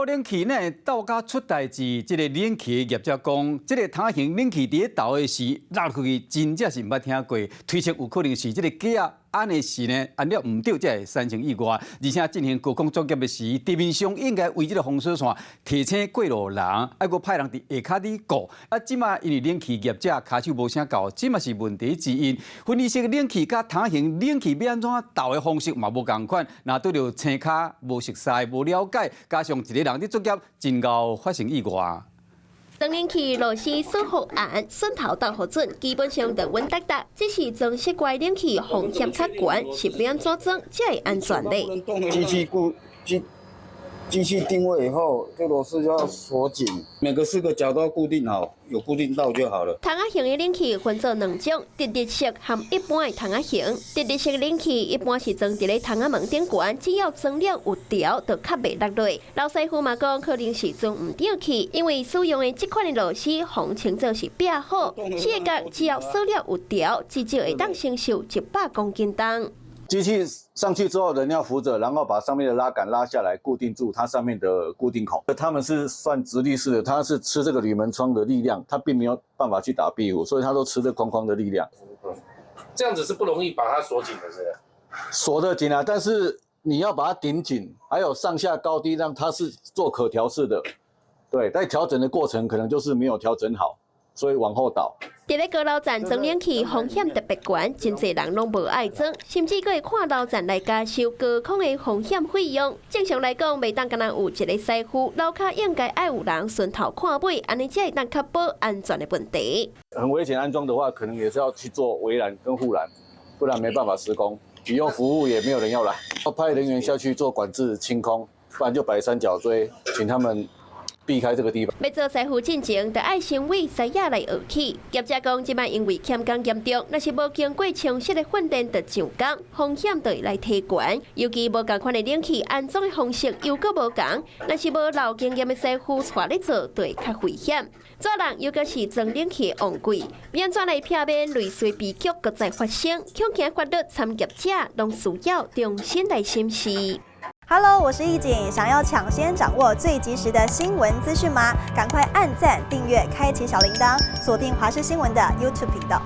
冷氣呢鬥甲出代誌，這个冷氣業者講，這个筒型冷氣佇咧投的時落去，真正是毋捌聽過，推測有可能是這个機仔按的時呢按了毋對，才會產生意外。而且進行高空作業的時，地面上應該圍這个封鎖線，提醒過路人，還閣派人佇下跤咧顧。啊，這馬因為冷氣業者跤手無啥夠，這嘛是問題之一。分離式冷氣佮筒型冷氣欲按怎投的方式嘛無仝款，若拄著生跤無熟似、無了解，加上一个人佇作業，真𠢕發生意外。裝冷氣螺絲鎖予絚，筍頭鬥予準，基本上就穩當當。只是裝室外冷氣風險較懸，是欲按怎裝才會安全咧？機器固機機器定位以後，這螺絲就要鎖緊，每個四個角都要固定好，有固定到就好了。筒仔型的冷氣分做兩種，直立式和一般的筒仔型。直立式冷氣一般是裝佇咧窗仔門頂懸，只要裝了有調，就較袂落落。老師傅嘛講，可能是裝毋對去，因為使用的這款的螺絲，號稱做是壁虎，四个角只要鎖了有調，至少會當承受100公斤重。機器上去之後，人要扶着，然後把上面的拉桿拉下來，固定住它上面的固定孔。他們是算直立式的，它是吃這個鋁門窗的力量，它並沒有辦法去打壁虎，所以它都吃這框框的力量。這樣子是不容易把它鎖緊的，是？鎖得緊啊，但是你要把它頂緊，還有上下高低，讓它是做可調式的。對，在調整的過程可能就是沒有調整好，所以往後倒。佇咧高樓層裝冷氣風險特別懸，真濟人攏無愛裝，甚至閣會看樓層來加收高空的風險費用。正常來講，袂當干焦有一个師傅，樓跤應該愛有人巡頭看尾，按呢才會當確保安全的問題。很危險，安裝的話，可能也是要去做圍欄跟護欄，不然沒辦法施工。以後服務也沒有人要來，要派人員下去做管制清空，不然就擺三角錐，請他們避開這個地方。欲做師傅進前，就愛先對師仔來學起。業者講，這擺因為欠工嚴重，若是無經過清晰的訓練就上工，風險就會來提懸。尤其無仝款的冷氣安裝的方式又閣無仝，若是無老經驗的師傅帶咧做，就會較危險。做人猶閣是裝冷氣的旺季，欲按怎來避免類似悲劇閣再發生？恐驚法律參業者攏需要重新來審視。 Hello，我是易景，想要搶先掌握最及時的新聞資訊嗎？趕快按讚、訂閱、開啟小鈴鐺，鎖定華視新聞的 YouTube 頻道。